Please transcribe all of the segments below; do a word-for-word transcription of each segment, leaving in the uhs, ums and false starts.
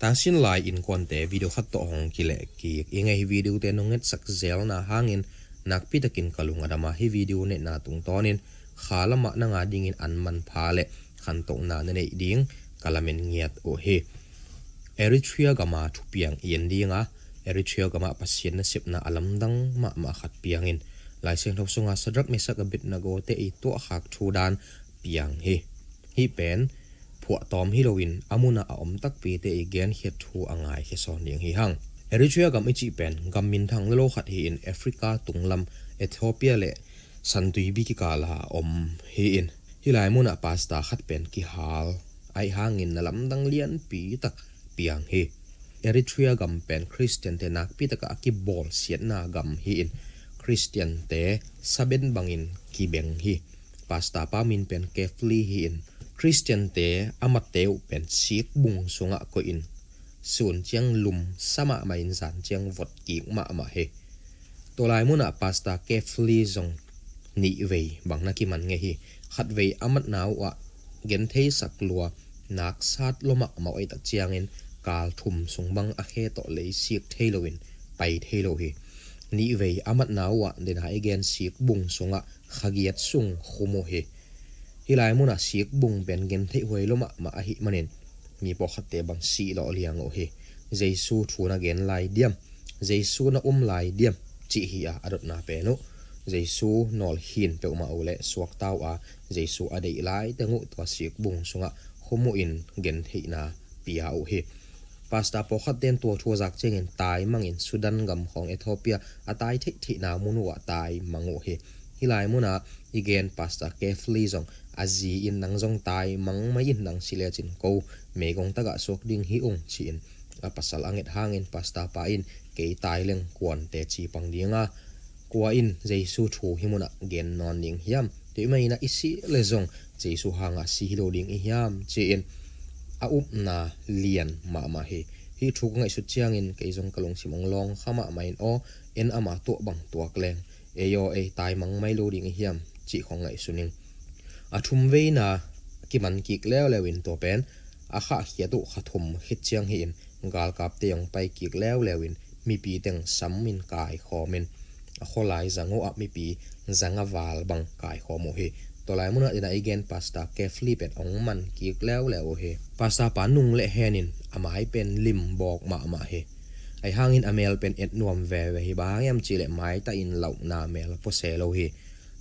Tangsin lai innkuante, video khat tawh hong kileh kik ing ei. Hih video te nong etsak zelna hangin nakpi takin ka lung a dam a, hih video neihna tungtawnin kha lamah nang a dingin an manpha le khantohna na neih ding ka lamen ngiat uh hi. Eritrea gam a thupiang i en ding a, Eritrea gam ah Pasian nasepna a lamdang mahmah khat piang in, Lai Siangtho sungah Sadrak, Mesak, Abednego te i tuahkhak thu dan piang hi. Hih pen phuahtawm hi loin a mun ah a om takpite i genkhiat thu a ngaikhia sawn ding hi hang. Eritrea gam i cih pen gam minthang lolo khat hi-in, Africa tunglam Ethiopia le Santuibi kikal a om hi-in, hih lai mun ah pastor khat pen kihal ahih hangin na lamdang lianpi tak piang hi. Eritrea gam pen Khristiante nakpi takah a kibawlsiatna gam hi-in, Khristiante saben bangin kibeng hi. Pastor pa min pen Kefli hi-in, Khristiante a mate uh pen sikbung sungah koihin, sun ciang lum sa mahmah in, zan ciang vot kik mahmah hi. Tua lai munah Pastor Kefli zong nihvei bang na kiman ngei hi. Khatvei a matna uh ah gentheisak lua, naksat lua mahmah uh ahih tak ciangin kal thum sung bang a khe tawh lei sik thei loin pai thei lo hi. Nihvei a matna uh ah, dena i gen sikbung sungah kha giat sung khum uh hi. Hih lai munah sikbung pen gentheih huai lua mahmah ahih manin mi pawlkhatte bang sih lawh liang uh hi. Jesu thu na gen lai diam, Jesu na um lai diam, cih hi a, a dotna pen uh Jesu nawlkhin peuhmah uh le suakta uh a, Jesu a deih lai teng uh tua sikbung sungah khum uh in gentheihna pia uh hi. Pastor pawlkhatte in tua thu a zak ciangin taimangin Sudan gam khawng, Ethiopia a tai theihtheihna mun uh ah taimang uh hi. Hih lai munah i gen Pastor Kefli zong a zi in, nang zong taimang mai in, nang si lecin ko meigong tagah suak ding hi ung, ci-in a pasal a nget hangin pastor pa in, kei tai leng kuan teci pang ding a, kua in Jesu thu hih munah gen nawn ding hiam? Tua ahih manin i sih leh zong Jesu hangah si hi lo ding i hiam, ci-in a upna lian mahmah hi. Hih thu ka ngaihsut ciangin kei zong ka lungsim hong lawng kha mahmah in, aw, en ama tuah bang tuak leng, ei aw, ei taimang mai lo ding i hiam, cih khong ngaihsun ing. A thum veina kiman kik leuleu in, tua pen a khahkhiat uh kha thum khit ciang hi-in, galkapte hong pai kik leuleu in, mipi teng sam in kaikhawm in, a khualai zang uh ah mipi zanga val bang kaikhawm uh hi. Tua lai munah dena i gen Pastor Kefli pen hong man kik leuleu uh hi. Pastor pa nung le hen in a mai pen lim bawk mahmah hi. Ahi hangin a mel pen et nuam veve hi. Bang hang hiam cih leh maitah in lauhna mel pua se lo hi.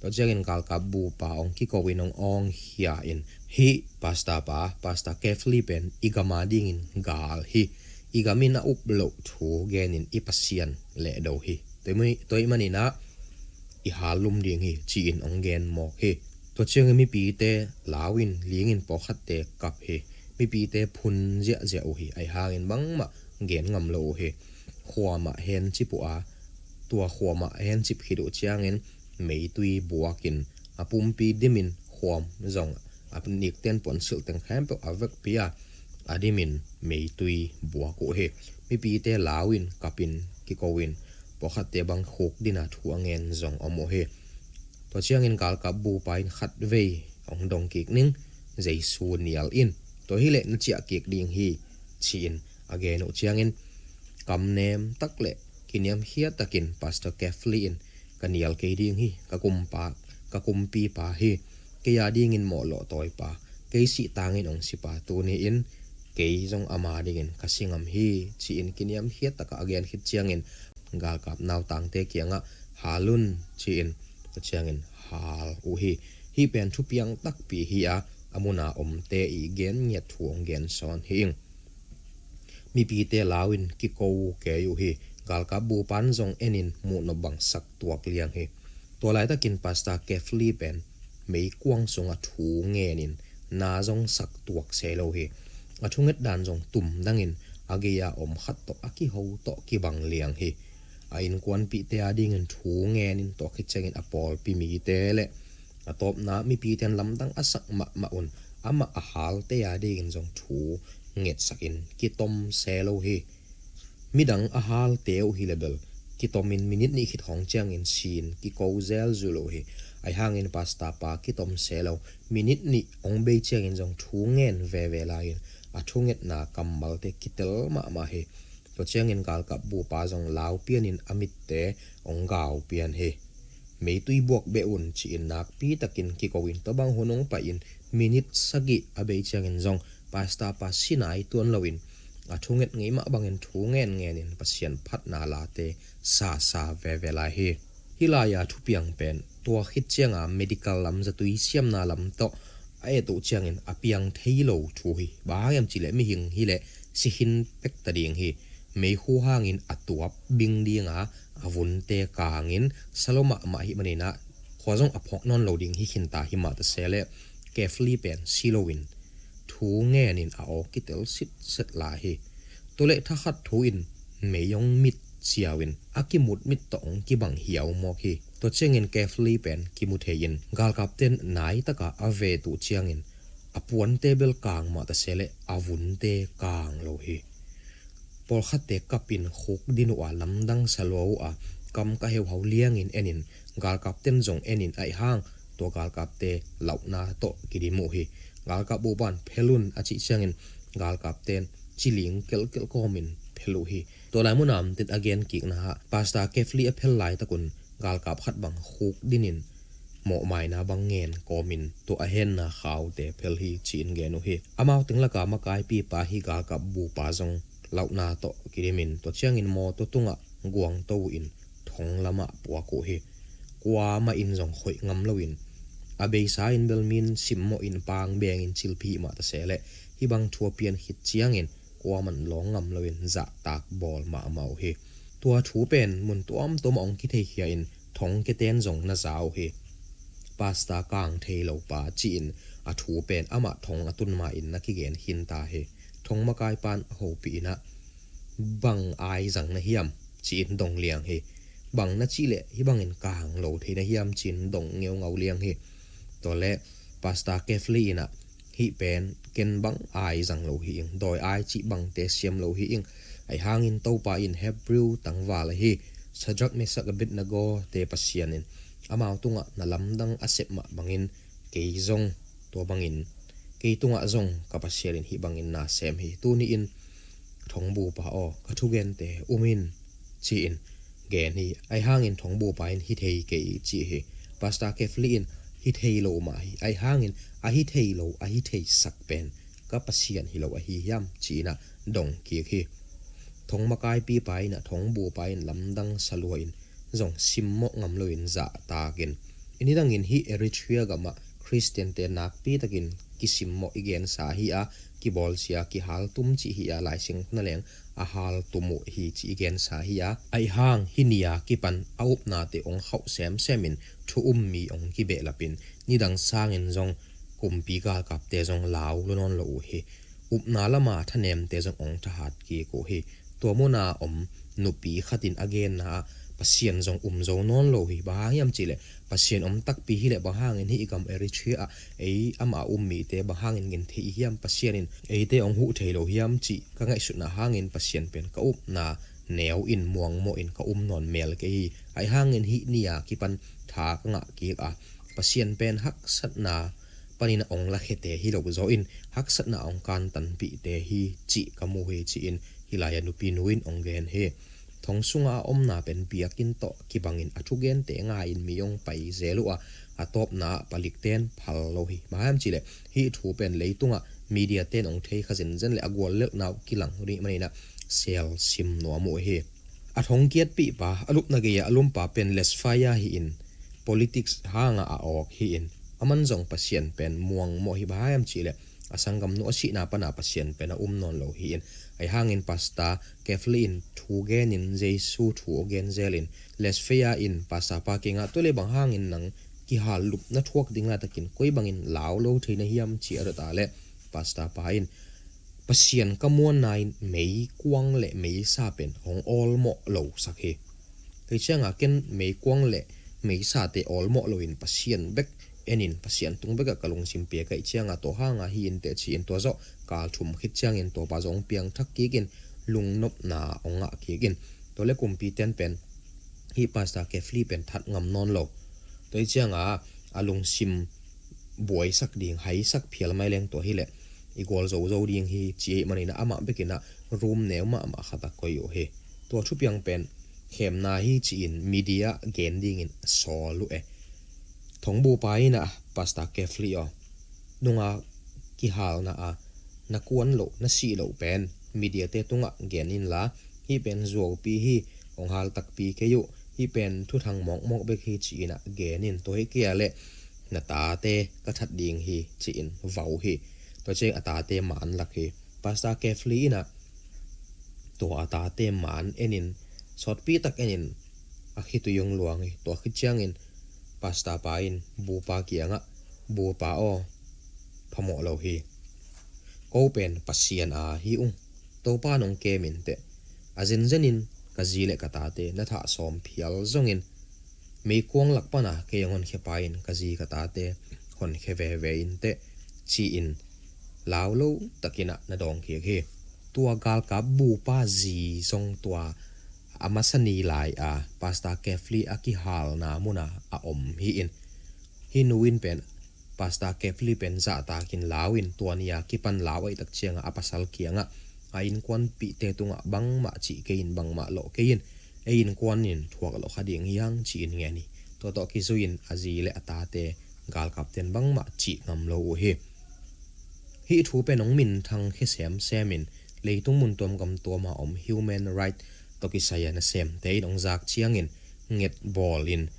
Tua ciangin galkap bupa hong kiko in hong awngkhia in, hih pastor pa, Pastor Kefli pen i gam a dingin gal hi. I gam in a up loh thu genin i Pasian lehdo hi. Tua ahih manin ah i hal lum ding hi, ci-in hong gen mawk hi. Tua ciangin mipite lau in, ling in pawlkhatte kap hi. Mipite phun ziahziah uh hi. Ahi hangin bangmah gen ngam lo uh hi. Khuamah hencip uh a, tua khuamah hencip khit uh ciangin meitui buakin a pumpi dimin, khuam zong a nikten puansilh teng khempeuh a vekpi a, a dimin meitui buak uh hi. Mipite lau in, kap in, kiko in, pawlkhatte bang khukdin a thu a ngen zong om uh hi. Tua ciangin galkap bupa in khatvei hong dong kik ning, Jesu nial in, tua hileh na ciah kik ding hi, ci-in a gen uh ciangin kamnem tak le kiniamkhiat takin Pastor Kefli in, ka nial kei ding hi, ka kumpa, ka kumpipa hi, kei a dingin mawhlawh tawipa, kei sih tangin hong sipa, tuni-in kei zong ama dingin ka si ngam hi, ci-in kiniamkhiat takah a gen khit ciangin galkap nautangte kiangah hal un, ci-in tua ciangin hal uh hi. Hih pen thupiang takpi hi a, a muna omte i gen ngiat thu hong gen sawn hi ing. Mipite lau in kiko kei uh hi. Galkap bupa in zong en in muhnop bang sak tuak liang hi. Tua laitakin Pastor Kefli pen meikuang sungah thu ngen in na zong sak tuak se lo hi. A thunget dan zong tum dangin a gei-a om khat tawh a kiho tawh kibang liang hi. A innkuanpihte a dingin thu ngen in, tua khit ciangin a pawlpi mite le a tawpna mipite in lamdang a sak mahmah un, amah a halte a dingin zong thu ngetsakin kitom se lo hi. Midang a halte uh hi le bel kitomin minit nih khit khawng ciangin sin kiko zelzul uh hi. Ahi hangin pastor pa kitom se lo, minit nih hong bei ciangin zong thu ngen veve lai-in a thungetna kammalte kitel mahmah hi. Tua ciangin galkap bupa zong lau pianin a mitte hong gau pian hi. Meitui buak beh un ci-in nakpi takin kiko in, tua bang hun hong pai-in minit sagih a bei ciangin zong pastor pa si nai tuan loin a thunget ngei mah bangin thu ngen ngenin Pasian phatna late sasa veve lai hi. Hih lai-a thupiang pen tua khit cianga medical lam, zatui siamna lam tawh a et uh ciangin a piang thei lo thu hi. Bang hang hiam cihleh mihing hileh si khin pek ta ding hi. Meikhu hangin a tuap bing dinga a vunte kangin sa lo mahmah hi maninah khua zong a phawk nawn lo ding hi khinta hi mah ta se leh Kefli pen si loin thu ngenin a aw kitel sitset lai hi. Tua leh thakhat thu in mei hong mit ciau in a kimut mit tawh hong kibang hiau mawk hi. Tua ciangin Kefli pen kimu thei in galkapten nai taka a vet uh ciangin a puante bel kang mah ta se leh a vunte kang lo hi. Pawlkhatte kapin khuk din uh a lamdang sa lua uh a, kam ka heuhau liangin enin galkapten zong enin aih hang tua galkapte lauhna tawh kidim uh hi. Galkap bupan phel un a cih ciangin galkapten ciling kelkel kawmin phel uh hi. Tua lai munah amtin a gen kikna ah Pastor Kefli a phel laitakun galkap khat bang khuk dinin mawhmaina bang ngen kawmin tua a henna khaute phel hi ci-in gen uh hi. Amau teng laka makaipipa hi galkap bupa zong lauhna tawh kidimin tua ciangin mawtaw tungah guangto uh in thong lamah puak uh hi. Kuamah in zong khoih ngam loin a beisa in bel min simmawh in pang bengin cilpi mah ta se leh hih bang thu a pian khit ciangin kuamah in lawng ngam loin zahtak bawl mahmah uh hi. Tua thu pen mun tuamtuamah hong kitheikhia in thong keten zong na za uh hi. Pastor kang thei lo pa ci-in a thu pen amah thong a tun ma-in na kigen khinta hi. Thong makaipan a hopih inah bang ai zang na hiam ci-in dong liang hi. Bang na cih leh hih bangin kang lo thei na hiam ci-in dong ngeungau liang hi. Tua leh Pastor Kefli inah hih pen ken bang ai zang lo hi ing, dawi ai cih bangte siam lo hi ing. Aih hangin Topa in Hebrew tangval ahi Shadrach, Meshach, Abednego te Pasian in amau tungah na lamdang a sep mah bangin kei zong tua bangin kei tungah zong ka Pasian in hih bangin na sem hi. Tuni in thongbupa aw, ka thugente um in ci-in gen hi. Aih hangin thongbupa in hi thei kei ci hi. Pastor Kefli in hi thei lo mah hi. Aih hangin a hi thei lo, a hi theisak pen ka Pasian hi lo ahi hiam ci-inah dong kik hi. Thong makaipipa inah thongbupa in lamdang sa lua in zong simmawh ngam loin zahtakin, i nidangin hih Eritrea gamah Khristiante nakpi takin kisimmawh i gensa hi a, kibawlsia kihaltum cih hi a, Lai Siangtho na leng a haltum uh hi cih i gensa hi a, aih hang hih ni-a kipan a upnate hong khauh semsemin thu um mi hong kibehlapin nidang sangin zong kumpi galkapte zong lau lua nawn lo uh hi. Upna lama thanemte zong hong thahat kik uh hi. Tua muna om nupi khatin a genna ah Pasian zong um zo nawn lo hi. Bang hang hiam cihleh Pasian om takpi hileh bang hangin hih i gam Eritrea ah ei amah a um mite bang hangin gen thei i hiam? Pasian in eite hong huh thei lo hiam cih ka ngaihsutna hangin Pasian pen ka upna neu in muangmawh in ka um nawn mel kei hi. Aih hangin hih ni-a kipan tha ka ngah kik a, Pasian pen haksatna panin a ong lakhete hi lo zaw in haksatna a ong kantanpihte hi cih ka mu hi ci-in hih lai-a nupi nu in ong gen hi. Thong sunga a omna pen biakinn tawh kibangin a thugente ngai-in mi ong pai zel uh a, a tawpna ah palikten phal lo hi. Bang hang hiam cihleh hih thu pen leitungah media ten ong thei kha zenzen le a guallelhna uh kilang rih maninah sel sim nuam uh hi. A thong kiatpihpa, a lupna gei-a a lumpa pen Lesfaya hi-in politics hanga a awk hi-in aman zong Pasian pen muangmawh hi. Bang hang hiam cihleh a sanggamnu a sihna pana Pasian pen a um nawn lo hi-in aih hangin Pastor Kefli in thu genin Jesu thu a gen zelin Lesfaya in Pastor pa kiangah tua le bang hangin nang kihal lupna thuak ding laitakin koi bangin lau lo thei na hiam ci a dot a leh Pastor pa in Pasian ka muanna in meikuang le meisa pen hong awlmawh lo sak hi. Kei cianga ken meikuang le meisate awlmawh loin Pasian bek enin Pasian tung bekah ka lungsim pia kaih cianga tua hanga hi inteh ci-in tua zawh kal thum khit ciangin tuapa zawh hong piangthak kikin lungnopna hong ngah kikin tua le kumpiten pen hih Pastor Kefli pen that ngam nawn lo. Tua hi cianga a lungsim buaisak ding, haisak phial mai leng tua hileh i gualzo zo ding hi ci ahih manin ah amah bekin ah room neu mahmah khat ah koih uh hi. Tua thupiang pen khemna hi ci-in media gen dingin a sawl uh e. Thongbupa in ah, Pastor Kefli aw, nunga kihalna a na kuan loh, na sih loh pen mediate tungah gen inla, hih pen zuaupi hi, hong hal takpi kei uh, hih pen thuthang mawkmawk bek hi ci-in ah gen in, tua hi kei a leh na tate ka that ding hi ci-in va uh hi. Tua ciang a tate man lak hi. Pastor Kefli in ah tua a tate man enin, sawtpi tak enin a khitui hong luang hi. Tua khit ciangin pastor pa in bupa kiangah, bupa aw, phamawh lo hi. Ko pen Pasian a hi ung. Topa nong kem inteh. A zenzenin ka zi le ka tate na thah sawm phial zongin meikuang lak pana kei hong honkhia pa in ka zi ka tate honkhia veve inteh ci-in lau lo takin ah na dawng kik hi. Tua galkap bupa zi zong tua a masa ni lai a Pastor Kefli a kihalna muna a om hi in, hih nu in pen Pastor Kefli pen zahtakin lau in, tua ni a kipan lau ahih tak ciangah a pasal kiangah a innkuanpihte tungah bangmah cih kei in, bangmah lawh kei in, ei innkuan in thuak lawh kha ding hi hang ci-in ngen hi. Tua tawh kizui-in a zi le a tate galkapten bangmah cih ngam lo uh hi. Hih thu pen hong minthang khia semsem in, leitung mun tuam gam tuama om human right tawh kisai a nasemte in hong zak ciangin nget bawl in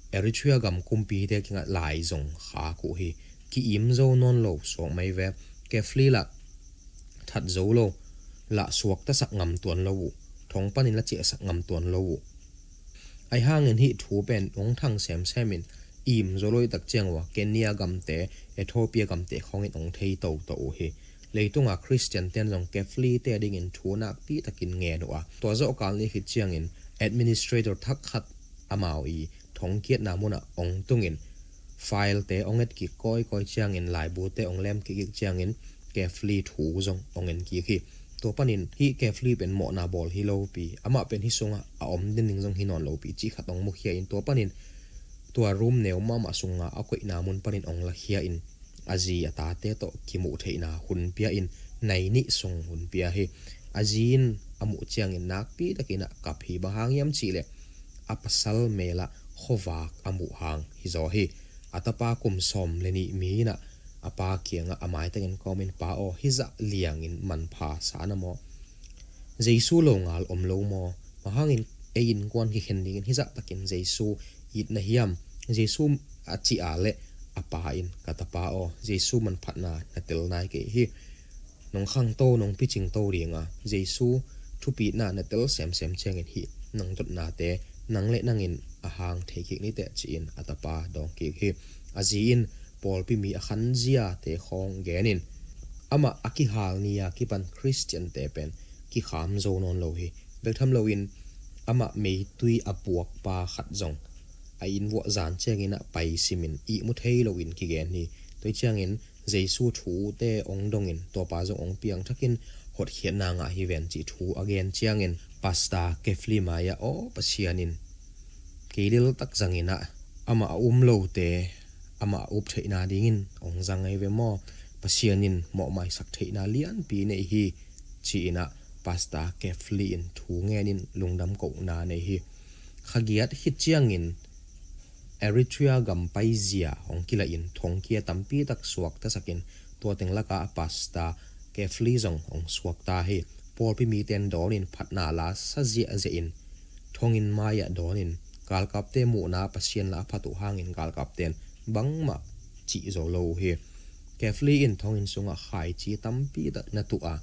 Eritrea gam kumpite kingah lai zong khak uh hi. Ki-im zo nawn lo suak mai ve. Kefli lah that zo lo, lah suaktasak ngam tuan lo uh. Thong panin lah ciahsak ngam tuan lo uh. Ahi hangin hih thu pen hong thang semsem in, im zo lo ahih tak ciang uh a Kenya gamte, Ethiopia gamte khawngin hong thei toto uh hi. Leitunga Khristianten zong Keflite dingin thu nakpi takin ngen uh a, tua zawh kal ni khit ciangin administrator thak khat amau i thongkiatna munah hong tungin, filete hong et kik kawikawi ciangin, laibute hong lem kik kik ciangin Kefli thu zong hong en kik hi. Tua panin hih Kefli pen mawhna bawl hi lopi, amah pen hih sungah a om den ding zong hi nawn lopi cih khat hong mukhia in, tua panin tua room neu mahmah sunga a koihna mun panin hong lakhia in, a zi a tate tawh kimuh theihna hun pia in, nai nih sung hun pia hi. A zi in a muh ciangin nakpi takin ah kap hi. Bang hang hiam cihleh a pasal melah khuavak a muh hang hi zaw hi. A tapa kum sawm le nih mi in ah a pa kiangah a maitakin kawmin, pa aw, hizah liangin manpha sa na maw? Jesu lo ngal om lo maw? Bang hangin ei innkuan kikhen dingin hizah takin Jesu it na hiam? Jesu a cih a leh a pa in, ka tapa aw, Jesu manphatna na tel nai kei hi. Nong khangto, nong picingto dinga Jesu thupitna na tel semsem ciangin hih nong dotnate nang le nangin a hang thei kik niteh ci-in a tapa dawng kik hi. A zi in pawlpi mi a khanziate khawng genin, amah a kihal ni a kipan Khristiante pen kikham zo nawn lo hi. Bek tham loin amah meitui a buakpa khat zong a inn vuah zan ciangin ah pai simin ihmu thei loin kigen hi. Tua ciangin Jesu thute hong dongin, tuapa zong hong piangthakin hotkhiatna ngah hi ven cih thu a gen ciangin Pastor Kefli mai-ah, aw Pasian in kei lel tak zangin ah amah a um lote amah a up theihna dingin hong zang ahi ve maw? Pasian in mawhmaisak theihna lianpi nei hi, ci-in ah Pastor Kefli in thu ngenin lungdam kohna nei hi. Kha giat khit ciangin Eritrea gam paizia hong kilahin thongkia tampi tak suaktasakin, tua teng laka a Pastor Kefli zong hong suakta hi. Pawlpi miten dawnin phatna la sa ziahziahin, thonginn mai-ah dawnin, galkapte muhna Pasian la a phat uh hangin galkapten bangmah cih zo lo uh hi. Kefli in thonginn sungah khaici tampi tak na tuh a,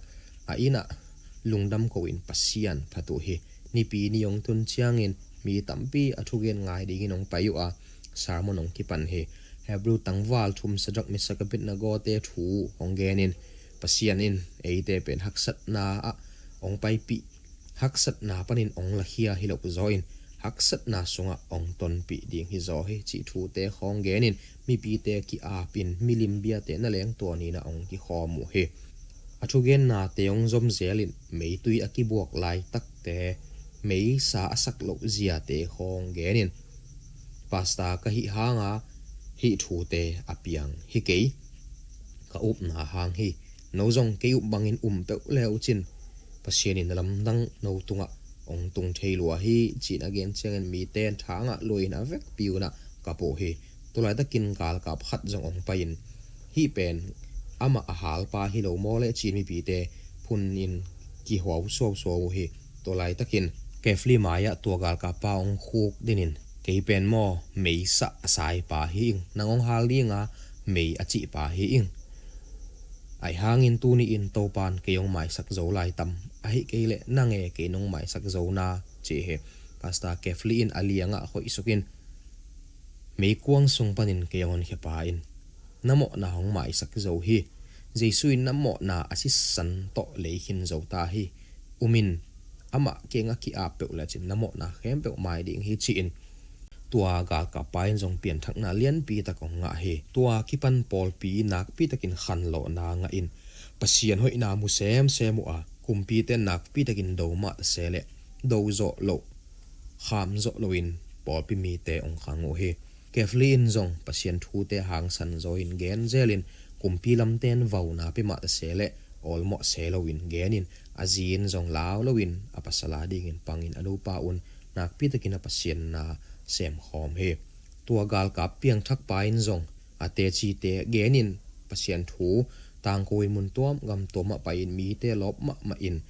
a innah lungdam ko in Pasian phat uh hi. Nipi ni hong tun ciangin mi tampi a thugen ngai dingin hong pai uh a, sermon hong kipan hi. Hebrew tangval thum Sadrak, Mesak, Abednego te thu hong genin, Pasian in eite pen haksatna ah hong paipih, haksatna panin hong lakhia hi lo zaw in, haksatna sungah hong tonpih ding hi zaw hi cih thute khawng genin, mipite ki-apin milim biate na lengtuaninah hong kikhawm uh hi. A thugennate hong zomzelin meitui a kibuak laitakte, meisa a sak loh ziate khawng genin, Pastor ka hih hanga hih thute a piang hi kei. ka upna hang hi. No zong kei up bangin um peuh le uh cin, Pasian in lamdang no tungah hong tung thei lua hi, ci-in a gen ciangin mite in tha ngah luain a vekpi unah kap uh hi. Tulaitakin galkap khat zong hong pai-in, hih pen amah a halpa hi lo maw leh, ci-in mipite phunin kihuau suausuau uh hi. Tulaitakin Kefli mai-ah tua galkappa hong khuk dinin, kei pen maw meisa a saipa hi ing, nang hong hal dinga mei a cihpa hi ing. Ahi hangin tuni-in Topan kei hong maisak zo lai tam, ahih kei leh nang e kei nong maisak zo na, ci hi. Pastor Kefli in a liangah hoihsukin, meikuang sung panin kei hong honkhia pa in na mawhna hong maisak zo hi. Jesu in na mawhna a sisan tawh lei khin zo ta hi. Umin, amah kiangah ki-ap peuh lecin na mawhna khempeuh mai ding hi, ci-in tua galkappa in zong pianthakna lianpi tak hong ngah hi. Tua kipan pawlpi nakpi takin khanlawhna ngahin Pasian hoihna mu semsem uh a, kumpite nakpi takin do mah ta se leh do zawh loh, kham zawh loin pawlpi mite hong khang uh hi. Kefli in zong Pasian thute hangsan zaw in gen zelin, kumpi lamte in vauna pia mah ta se leh awlmawh se loin genin, a zi in zong lau loin a pasal a dingin pangin a nupa un nakpi takin a Pasian na semkhawm hi. Tua galkap piangthakpa in zong a tecite genin Pasian thu tangko in mun tuam gam tuamah pai-in mite lawp mahmah in,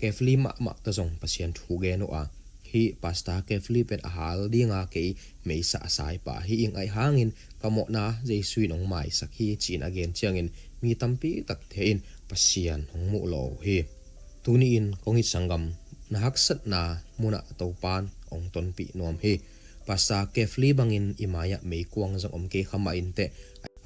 Kefli mahmah tawh zong Pasian thu gen uh a, hih Pastor Kefli pen a hal dinga kei meisa a saipa hi ing, ahi hangin ka mawhna Jesu in hong maisak hi, ci-in a gen ciangin mi tampi takte in Pasian hong muh lawh uh hi. Tuni-in kong it sanggam, na haksatna munah Topan hong tonpih nuam hi. Pastor Kefli bangin i mai-ah meikuang zong om kei kha mah inteh,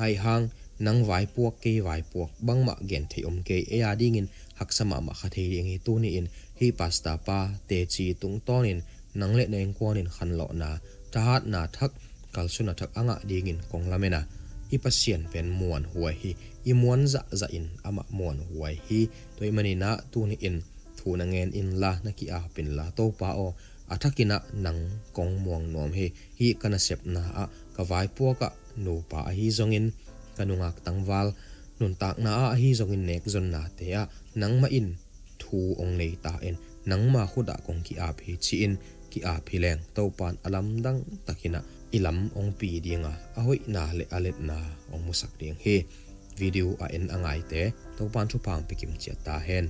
ahi hang nang vaipuak kei vaipuak bangmah gen thei om kei, ei a dingin haksa mahmah kha thei ding hi. Tuni-in hih pastor pa teci tungtawnin nang le na innkuan in khanlawhna, thahatna thak, kalsuanna thak a ngah dingin kong lamen a, i Pasian pen muanhuai hi. I muan zahzah in amah muanhuai hi. Tua ahih manin ah tuni-in thu na ngen inla, na ki-ap inla, Topa aw, a thakin ah nang kong muang nuam hi. Hih ka nasepna ah ka vaipuak ah nupa ahi zongin, ka nungak tangval nuntakna ah ahi zongin, nekzonnate ah nangmah in thu hong nei ta in, nangma khut ah kong ki-ap hi, ci-in ki-ap hi leng Topan a lamdang takin ah i lam hong pi ding a, a hoihna le a letna hong musak ding hi. Video a en a ngaite Topan thupha hong pia kim ciat ta hen.